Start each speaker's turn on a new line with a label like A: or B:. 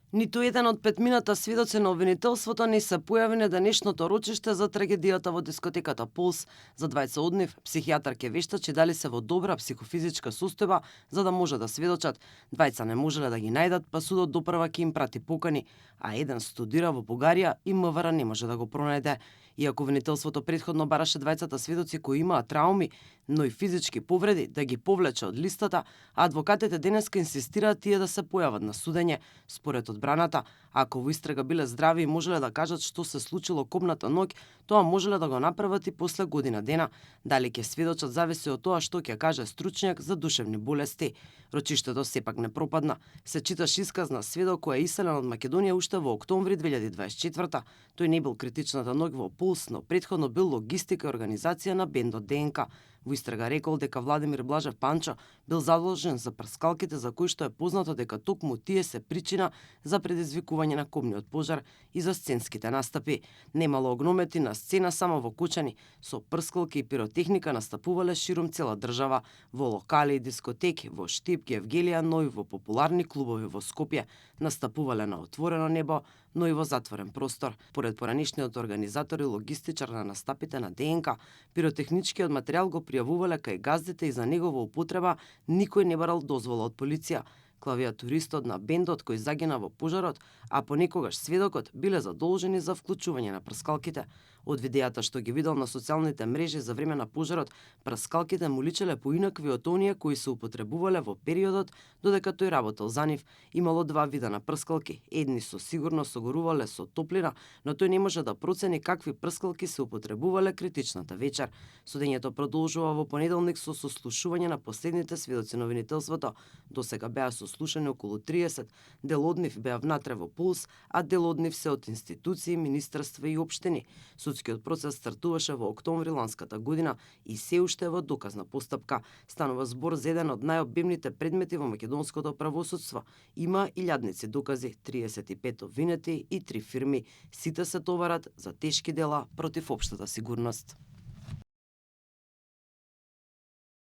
A: Ниту еден од петмината сведоци на обвинителството не се појави на денешното рочиште за трагедијата во дискотеката Пулс. За двајца од нив, психијатар ќе вештачи дали се во добра психофизичка состојба за да може да сведочат. Двајца не можеле да ги најдат, па судот допрва ќе им прати покани, а еден студира во Бугарија и МВР не може да го пронајде. Иако обвинителството претходно бараше двајцата сведоци кои имаат трауми, но и физички повреди да ги повлече од листата, адвокатите денеска инсистираат тие да се појават на судење. Според одбраната, ако во истрага биле здрави и можеле да кажат што се случило кобната ноќ, тоа можеле да го направат и после година дена. Дали ќе сведочат зависи од тоа што ќе каже стручњак за душевни болести. Рочиштето сепак не пропадна. Се читаш исказ на сведок кој е иселен од Македонија уште во октомври 2024. Тој не бил критичната ноќ во Пулс, но претходно бил логистика и организација на бендот ДНК. Во истрага рекол дека Владимир Блажев Панчо бил задолжен за прскалките за кои што е познато дека токму тие се причина за предизвикување на кобниот пожар и за сценските настапи. Немало огномети на сцена само во Кучани, со прскалки и пиротехника настапувале ширум цела држава, во локали и дискотеки, во Штип, Гевгелија, но и во популарни клубови во Скопје. Настапувале на отворено небо, но и во затворен простор. Поред поранишниот организатор и логистичар на настапите на ДНК, пиротехничкиот материјал го пријавувале кај газдите и за негова употреба никој не барал дозвола од полиција. Клавиатуристот на бендот кој загина во пожарот, а понекогаш сведокот, биле задолжени за вклучување на прскалките. Од видеата што ги видел на социјалните мрежи за време на пожарот, прскалките му личеле поинакви од оние кои се употребувале во периодот додека тој работел за нив. Имало два вида на прскалки. Едни со сигурно согорувале со топлина, но тој не може да процени какви прскалки се употребувале критичната вечер. Судењето продолжува во понеделник со сослушување на последните сведоци на обвинителството. Досега беа сослушани околу 30, дел од нив беа внатре во Пулс, а дел од нив се од институции, министерства и општини. Судскиот процес стартуваше во октомври ланската година и се уште е во доказна постапка. Станува збор за еден од најобимните предмети во македонското правосудство. Има илјадници докази, 35 обвинети и 3 фирми. Сите се товарат за тешки дела против општата сигурност.